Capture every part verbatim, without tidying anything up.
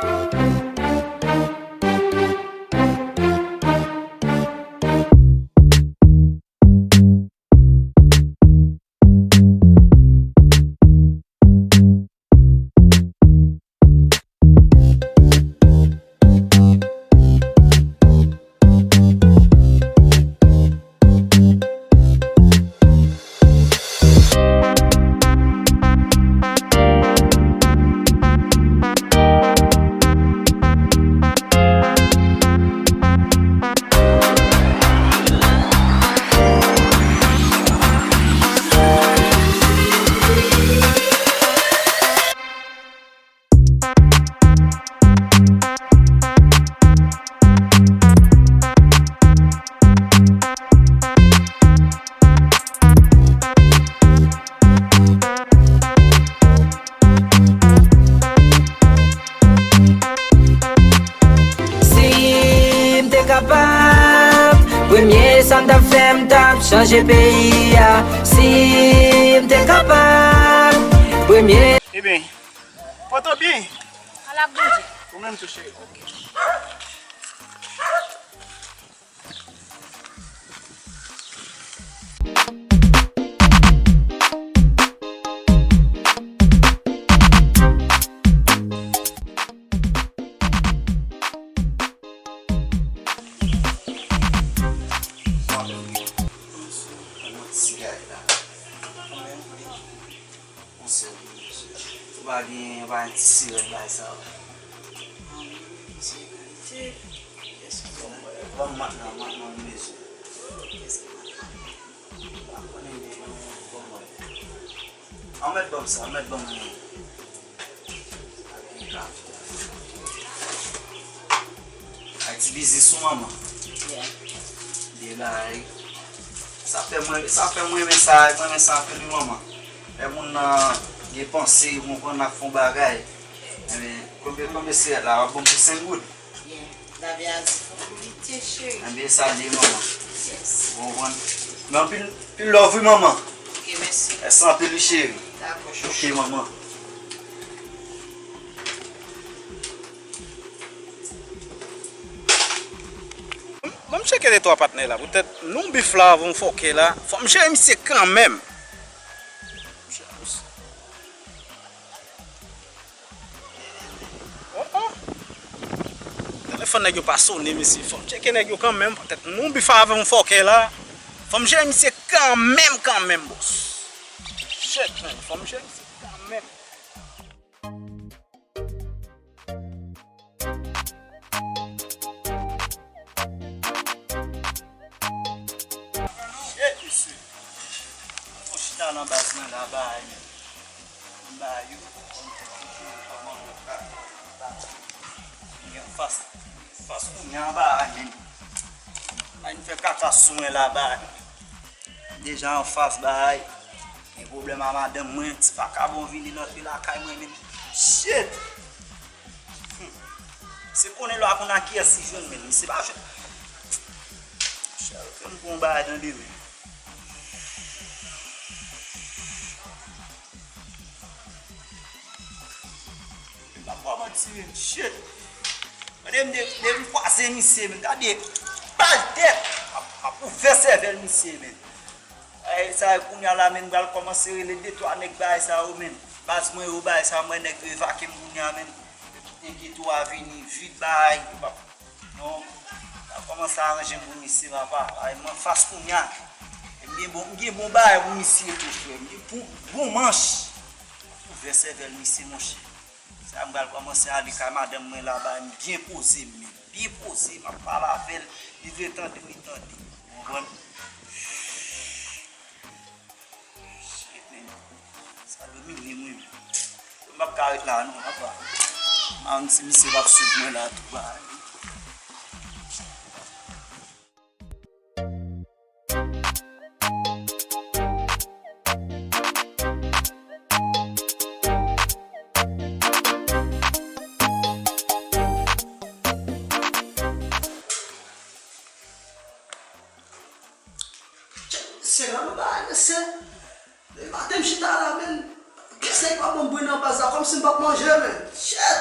Si m te kapab, premye sa m t ap fè, m t ap chanje peyi a. Si m te kapab, premye. Ebyen, pòto byen. Ala Bondye. Ou menm tou, cheri. Ou pa gen, ou pa gen ti sirèt bay sa yo. Ban m mat la, mat la m bezwen. An mèt ban m sa, an mèt ban m. Ay, ti biznis ou manman. Yeah. De bagay. Sa fè mwen, sa fè mwen renmen sa, mwen renmen sa anpil wi manman. Lè moun nan gen panse, ou konprann, ap fè yon bagay. Ebyen, konbyen, konbyen sirèt la, w ap ban m pou senk goud? Yeah. Lavi a di fò pou li te cheri. Ebyen, sa l ye manman. Yes. Ou konprann? Men anpil, anpil love wi manman. Ok, mèsi. Mèsi anpil wi cheri. Dakò, chouchou. Ok manman. Ban m tcheke de twa patnè la, poutèt nou bif la, avan m fòkè la, fò m jere misye kanmenm. Oh, oh. Telefòn nèg yo pa sonnen, mesye. Fò m tcheke nèg yo kanmenm, poutèt nou bif la, avan m fòkè la, fò m jere misye kanmenm, kanmenm, bòs. Shit, man, fò m jere misye kanmenm. Shit, mesye. Mwen chita nan baz mwen la, bay, men. Bay, yo. Mwen gen fas, fas kounye a, bay, men. Bay, m fè kaka sou mwen la, bay. Deja anfas, bay. Gen pwoblèm a madanm mwen, ti vakabon vini l antre lakay mwen, men. Shit! Hmm. Se konnen lè w ap konn a kiyès li jwenn, men. Misye pa jwenn. Chèl, fè m pran yon bagay tande, men. M pa fò manti, men. Shit! Gade m de, depi m kwaze misye, men. Gade, bal tèt! M ap, m ap ouvè sèvèl misye, men. Ay, sa, kounye a la, men, m pral kòmanse rele de twa nèg bagay sa yo, men. Baz mwen yo, bagay sa, mwen nèg yo evakye m kounye a, men. Yo kite geto a vini vid, bagay, yo p ap, non. M pral kòmanse aranje m pou misye, papa. Ay, m anfas kounye a. E m gen bon, m gen bon bagay pou misye tou, frè. M gen pou, bon manch. Ouvè sèvèl misye, monchè. Sa m pral kòmanse ale kay madanm mwen la, bay, m byen poze m, men. Byen poze, m ap pale avè l. Li vle tande, li tande. Ou konprann? Shit, men. Sa domine mwen. M p ap ka ret la non, apa. M pa konn si misye p ap swiv mwen la tou, bay. Se la nou bay, mesye. Depi maten m chita la, men. Kisa ki pa ban m bri nan baz la, kòmsi m p ap manje, men. Shit!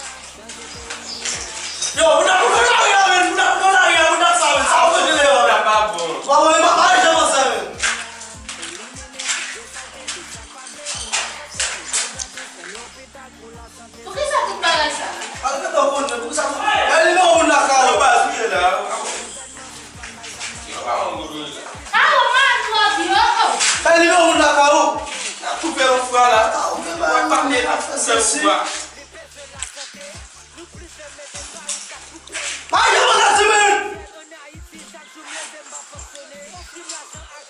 Yo, moun nan koupe lari a, men, moun nan koupe lari a, moun nan sa, men, sa w manje lè a, men. Sa pa bon. Sa pa bon, men, pa, pa janm sa, men. Poukisa tout bagay sa? Al fè tan konn, men, poukisa tout. Gade nimewo moun lakay ou. Yo, baz, ou ye la. Yo, pa yon gwo diri la. Awo, man, twò byen. Gade nimewo moun lakay ou. N ap koupe yon fwa la. Ou pa pale, n ap koupe yon fwa. Ay, yo, la, ti men!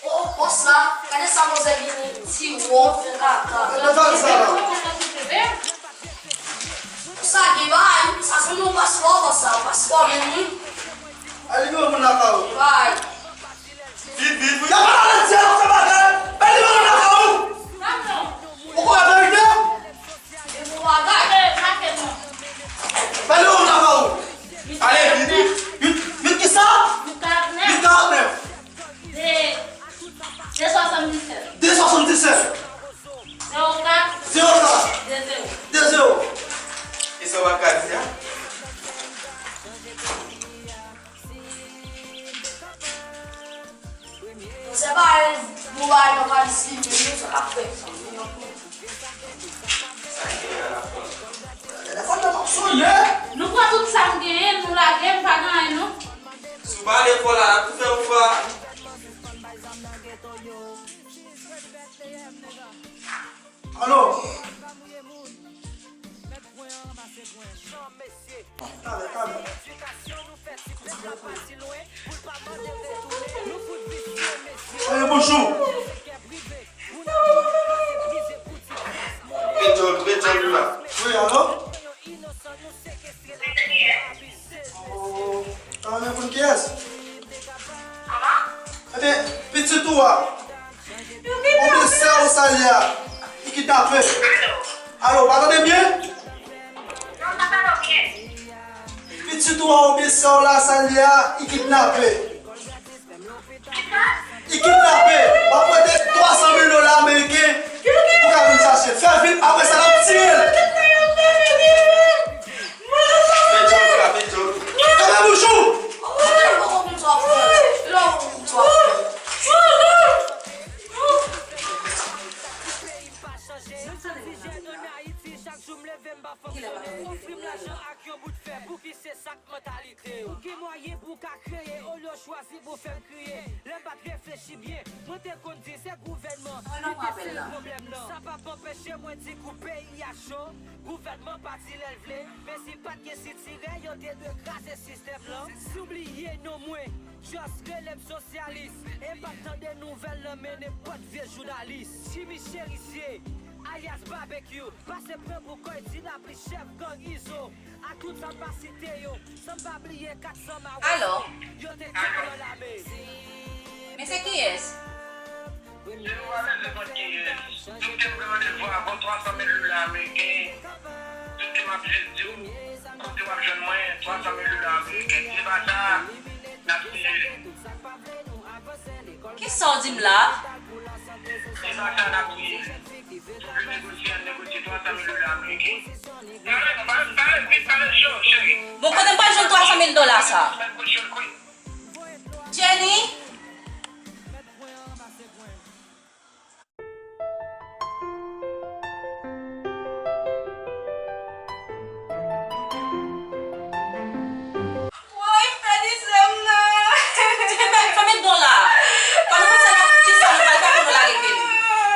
Oh, bòs la, gade sa manzè vini, ti won, fè kaka. Gade sa, sa la. Sa gen bay, sa se yon paspò, bòs la, paspò menm, wi. Ay, li gen moun lakay ou. Bay. Vit, vit, vit. Y ap pale ann di, y ap fè bagay. Bay li moun lakay ou. Ou konnen verite? Bay li moun lakay ou. Ale, vit, vit. Uit, uit kisa? Uit karant nèf. De, de swasanndisèt. De swasanndisèt. Zewo kat. Zewo kat. De zewo. De zewo. E sa w pa ka di a? Se pa yon bagay nou pa di si men nou sa k ap fè. Telefòn nan p ap sonnen. Nou pran tout sa m genyen, nou lage, m pa gen anyen non. Si w pa ale fò la, n ap tou fè yon fwa. Alo. Talè, talè. Alo, bonjou. Petjòl, Petjòl la. Wi, alo? Oh, ta renmen konn kiyès? Ebyen, pitit ou a, oubyen sè ou sa l ye a, li kidnape. Alo, w pa tande byen? Pitit ou a oubyen sè w la, sa l ye a, li kidnape. Li kidnape. W ap prete twa san mil dola ameriken pou ka vin chache l. Fè vit, apre sa, n ap tiye l. Fè djòb la, fè djòb. Fè la bouch ou. M leve, m pa fonksyone. Ofri m lajan ak yon bout fè. Pouki se sa k mantalite w? Pou ki mwayen pou w ka kreye? Olye w chwazi pou w fè m kriye. Lè m pa t reflechi byen, mwen te konn di se gouvènman ki te se pwoblèm nan. Sa p ap anpeche mwen di kou peyi a cho. Gouvènman pa di lè l vle, men si pa t gen sitirè, yo te dwe kraze sistèm lan. Si w bliye non mwen, just rele m sosyalis. E pa t tande nouvèl nan men nenpòt vye jounalis. Jimmy Chérisier, alyas Babekyou, pase pran pou kòy di lapli chèf gang Izo. Ak tout sa m pa site yo, san m pa bliye kat san Mawòs yo te kenbe nan lame. Men se kiyès? Se nou pa bezwen konn kiyès. Doktè m gen randevou avè w, twa san mil dola ameriken. Doktè m ap jis di w kote w ap jwenn mwen, twa san mil dola ameriken. Se pa sa, n ap sijere. Kisa w di m la? Se pa sa n ap di. Si w vle negosye, ann negosye twa san mil dola ameriken. Pa, pa, pa, pa, pa, cheri. Bon, kote m pral jwenn twa san mil dola sa? Jenny? Woy, m pèdi sè m nan. Ti fi, fè, fè m do la. Fò nou panse nan ti sa nou pral fè pou nou lage Kelly.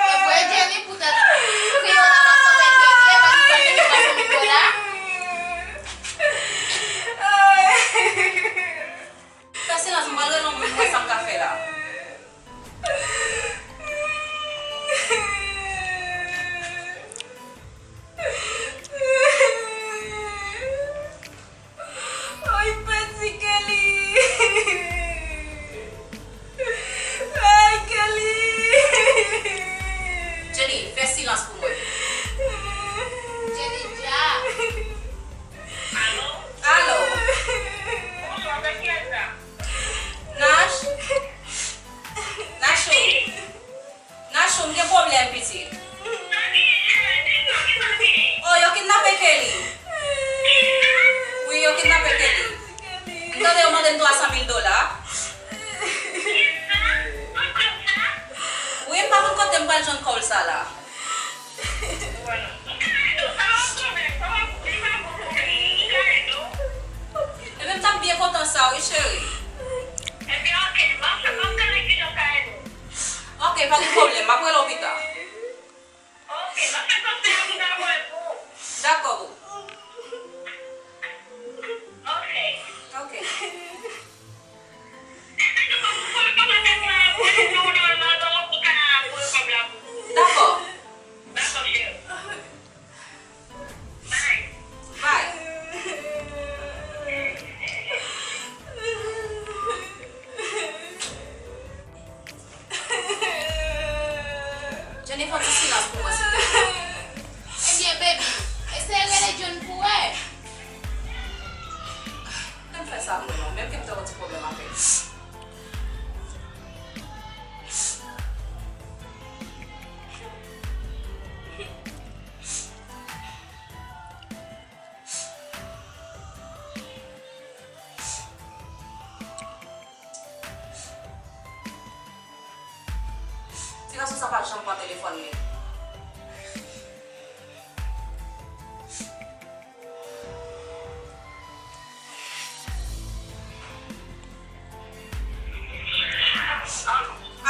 E vre, Jenny, poutèt kriye w la, w ap konvenke, e pa nou pral fè nou do la. Fè silans, m pral rele yon moun pou wè sa m ka fè la. Oy, pèdi Kelly. Ay, Kelly. Jenny, fè silans pou mwen. Jenny, dja. Alo? Alo? Bonswa, avèk kiyès sa? Nash? Nachou? Nachou, m gen pwoblèm, pitit. Oh, yo kidnape Kelly. Wi, yo kidnape Kelly. M tande yo mande m twa san mil dola. Wi, m pa konn kote m pral jwenn kòb sa la. Ebyen, m t ap byen kontan sa, wi, cheri. Ok, pa gen pwoblèm, m ap rele w pita. Dakò, boo. Ok. Dakò. Bye. Jenny, fè yon ti silans pou mwen, silvouplè. Ebyen, baby, eseye rele John pou wè. Menm fè sa pou mwen non, menm ke m te yon ti pwoblèm avè l. Ti gason sa pa janm pran telefòn li.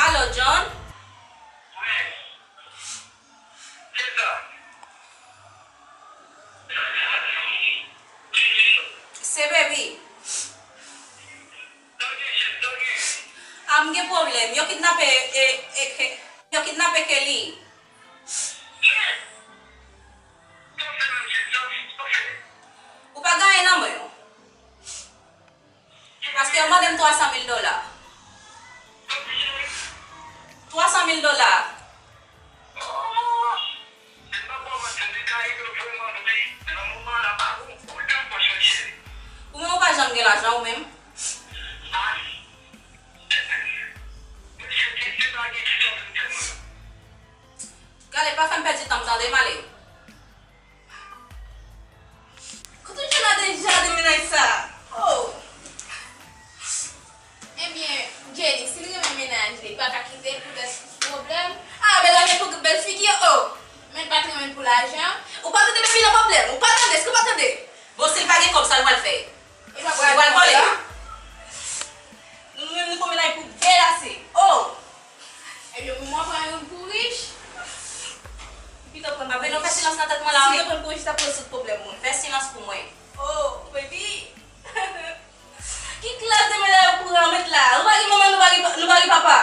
Alo, John? Se baby. A, m gen pwoblèm. Yo kidnape, e, e, e, yo kidnape Kelly. Ou pa gen anyen nan men w. Paske yo mande m twa san mil dola. Twa san mil dola. Ou menm ou pa janm gen lajan ou menm. Gade, pa fè m pèdi tan m tande, m ale. Kote w jwenn adan jaden mennaj sa? Oh! Ebyen, Jenny, si l renmen mennaj li, li pa ka kite l poutèt pwoblèm. Ah, bèl ane pou bèl figi, oh! Men l pa t renmen l pou lajan. Ou pa tande baby Gen pwoblèm, ou pa tande, èske ou pa tande? Bon, si l pa gen kòb, sa l pral fè? Li pral vòlè. Nou menm nou fè mennaj pou bèl ase. Oh! Ebyen, pou mwen, pran youn pou rich. Pito pran pou rich. Apre nou fè silans nan tèt mwen la, wi. Si yo pran pou rich, sa pou rezoud pwoblèm mwen. Fè silans pou mwen. Oh, baby! Ki klas de mennaj ou pran mèt la? Nou pa gen manman, nou pa gen pa-, nou pa gen papa.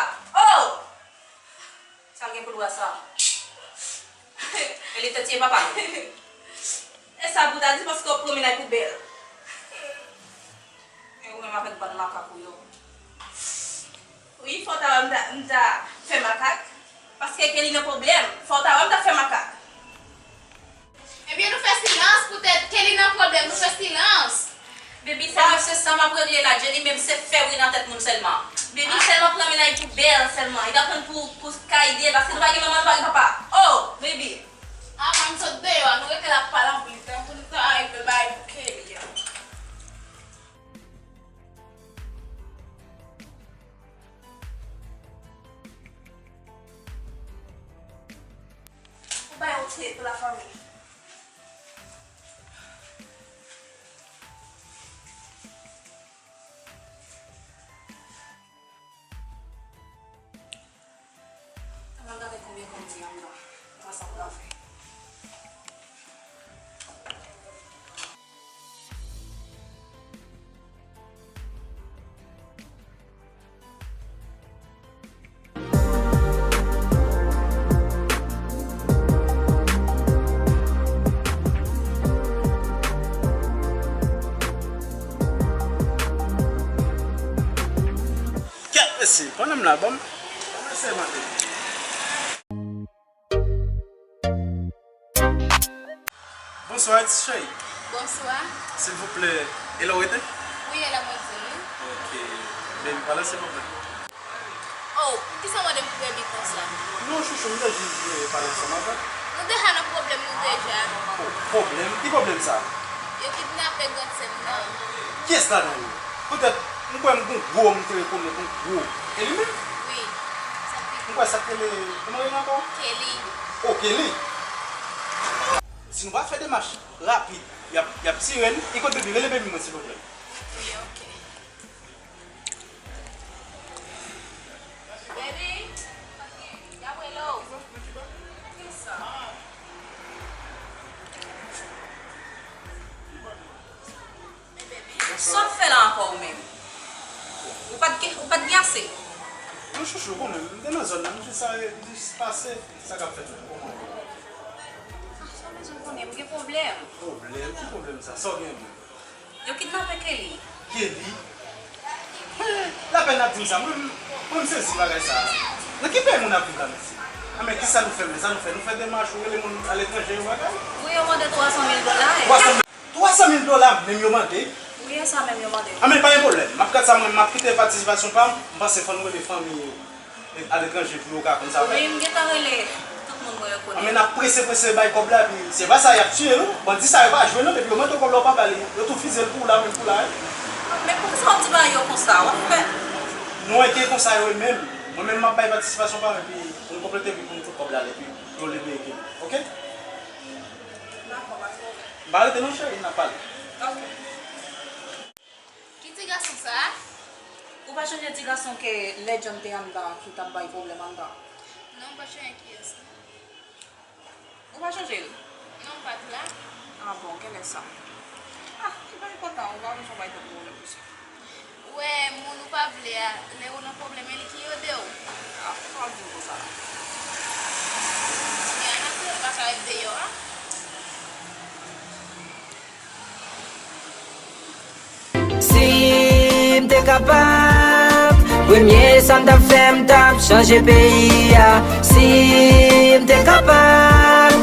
Oh! Sa l gen pou l wè sa? E li te tiye papa l. E sa pou ta di paske w pran mennaj pou bèl. E ou menm avèk bann makak ou yo. Wi, fò w ta wè m ta, m ta fè makak. Paske Kelly nan pwoblèm. Fò w ta wè m ta fè makak. Ebyen, nou fè silans poutèt Kelly nan pwoblèm. Nou fè silans. Baby, sèlman se sa m ap regle la. Jenny menm se fè bri nan tèt moun sèlman. Baby, sèlman pran mennaj pou bèl sèlman. Li pa pran pou, pou kay de, paske nou pa gen manman, nou pa gen papa. Oh, baby. Apa m sot deyò a, nou rete la ap pale anpil tan pou nou ta regle bagay pou Kelly a. Ou bay yon kle pou lafanmi. Ann al gade konbyen kòb m gen anndan. Mwen sa m pral fè. Kèt mesye, pandan m la, ban m, ban m eseye mande. Bonswa, ti cheri. Bonswa. Silvouplè, e la w rete? Wi, e la mwen di wi. Ok. Baby, pa lanse pwoblèm. Oh, poukisa w mande m pou baby konsa? Non, chouchou, m te jis vle pale ansanm avè w. Nou deja nan pwoblèm nou deja. Oh, pwoblèm? Ki pwoblèm sa? Yo kidnape grandsè m nan. Kiyès ladan yo? Poutèt, m kwè m gon gwo m te rekonèt, yon gwo. E li menm? Wi. M kwè sa k rele, kòman rele ankò? Kelly. Oh, Kelly. Si nou pa fè demach rapid, y ap, y ap tire n. E kot baby? Rele baby mwen, silvouplè. Wi, ok. Baby, y ap rele w. Kisa? Sa w ap fè la ankò ou menm? Ou pa t gen, ou pa t gen ase? Non, chouchou, ou konnen, m te nan zòn nan, m jis, m jis pase, sa k ap fèt la, ou konnen. Ah, sa w bezwen konnen, m gen pwoblèm. Pwoblèm? Ki pwoblèm sa? Sa w gen menm? Yo kidnape Kelly. Kelly? Lapèn ap di m sa, mwen, mwen m sezi bagay sa. Nan ki peyi moun ap viv la, mesye? A, men kisa nou fè, men sa nou fè? Nou fè demach, ou rele moun aletranje, yo bagay? Wi, yo mande twa san mil dola. Twa san mil, twa san mil dola menm yo mande? Wi, e sa menm yo mande. A, men pa gen pwoblèm. M ap gad sa mwen, m ap kite patisipasyon pa m, m panse fò nou rele fanmi aletranje pou yo ka konn sa fèt. Wi, m gentan rele tout moun mwen yo konnen. A, men n ap prese, prese bay kòb la, epi se pa sa, y ap tiye nou. Bandi sa yo pa jwe non, depi yo mande w kòb la, ou pa ba li, yo tou fizye l pou w la, menm pou w la, wi. Men poukisa w ap di bagay yo konsa? W ap fè. Non, e ke konsa yo ye menm. Mwen menm, m ap bay patisipasyon pa m, epi pou n konplete, epi pou n fout kòb la, epi pou yo libere Kelly. Oke? Dakò, pa twò. M pa rete non, cheri, n ap pale. Oke. Ki ti gason sa a? Ou pa chonje ti gason ke lè John te anndan ki t ap bay pwoblèm anndan? Non, m pa chonje kiyès li. Ou pa chonje l? Non, m pa t la. Ah bon, genlè sa. Ah, li pa enpòtan, ou pa bezwen bay tèt ou pwoblèm pou sa. Ou wè, moun ou pa vle a, lè ou nan pwoblèm, e li ki ede w. Ah, ou pa di m konsa. Men ann antre, pa sa ret deyò a. Si m te kapab, premye sa m t ap fè, m t ap chanje peyi a. Si m te kapab,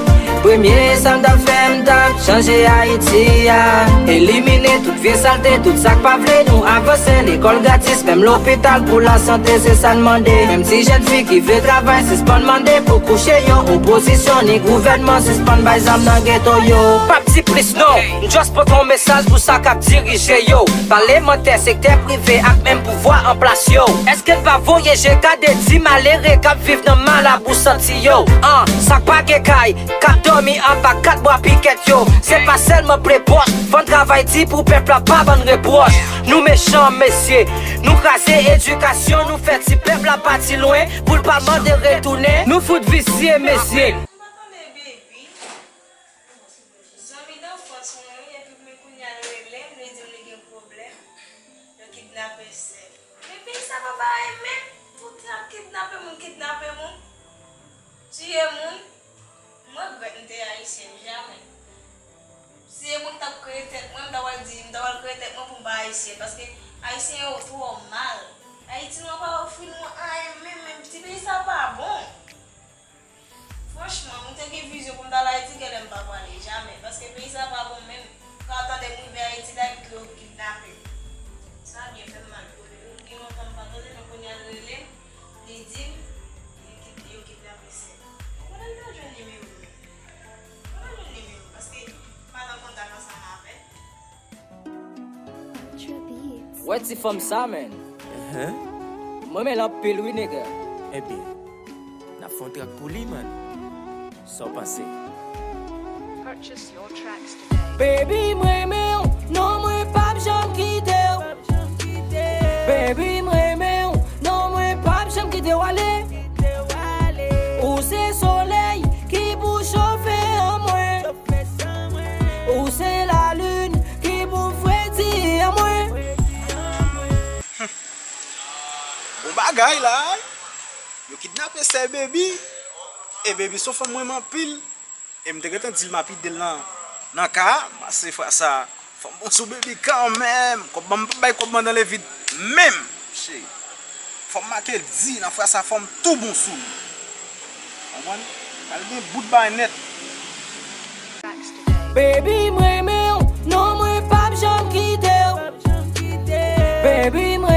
premye sa m t ap fè, m t ap chanje Chanje Ayiti a, elimine tout vye salte, tout sa k pa vle nou avanse. Lekòl gratis, menm lopital pou lasante, se sa n mande. Menm ti jèn fi ki vle travay, sispann mande pou kouche yo. Opozisyon ni gouvènman, sispann bay zam nan geto yo. P ap di plis non, m just pote yon mesaj pou sa k ap dirije yo. Palemantè, sektè prive ak menm pouvwa an plas yo. Èske n pa voye je gade ti malere k ap viv nan malab ou santi yo? An, sa k pa gen kay, k ap dòmi anba kat bwa pikèt yo. Se pa sèlman ple pòch, fò n travay di pou pèp la pa ban n repwòch. Nou mechan, mesye, nou kraze edikasyon, nou fè ti pèp la pati lwen, pou l pa mande retounen. Nou fout visye, mesye. M pa tande Baby. Zanmi danfans mwen wi, epi men kounye a l rele m, li di m li gen pwoblèm. Yo kidnape sè l. Men peyi sa pa parèy menm, tout tan ap kidnape moun, kidnape moun, tiye moun. Mwen regrèt m te ayisyen, jamè. Si se mwen ki t ap kreye tèt mwen, m ta pral di, m ta pral kreye tèt mwen pou m pa ayisyen, paske ayisyen yo twò mal. Ayiti nou an pa ofri nou anyen menm, menm ti peyi sa pa bon. Franchman, mwen te gen vizyon pou m t al Ayiti, genlè m pa prale, jamè, paske peyi sa pa bon menm. Ou ka tande m rive Ayiti la, epi yo kidnape m. Sa byen fè m mal pou li. Gen lontan m pa tande, men kounye a l rele m, li di m, li kid-, yo kidnape sè l. Ou konnen m te jwenn nimewo l menm. Mwen pa jwenn nimewo l, paske m pa t an kontak ansanm avè l. Wè ti fanm sa, man. Mwen renmen l anpil wi, nigga. Ebyen, n ap fè yon trak pou li, man. Sa w panse? Purchase your tracks today. Baby, mwen renmen w, non, mwen p ap janm kite w. Baby, mwen renmen w, non, mwen p ap janm kite w ale. Ou se solèy ki pou chofe an mwen. Ou se lalin ki pou fredi an mwen. Bon bagay la. Yo kidnape sè Baby. E Baby se yon fanm mwen renmen anpil. E m te gentan di l m ap ede l nan, nan ka a. Pase fwa sa, fò m bon sou Baby kanmenm. Kòb ban m, m p ap bay kòb manda nan vid menm, cheri. Fò m make l di nan fwa sa, fò m tou bon sou li. Konprann? Al gen bout bay nèt. Baby, mwen renmen w, non, mwen p ap janm kite w. Baby, mwen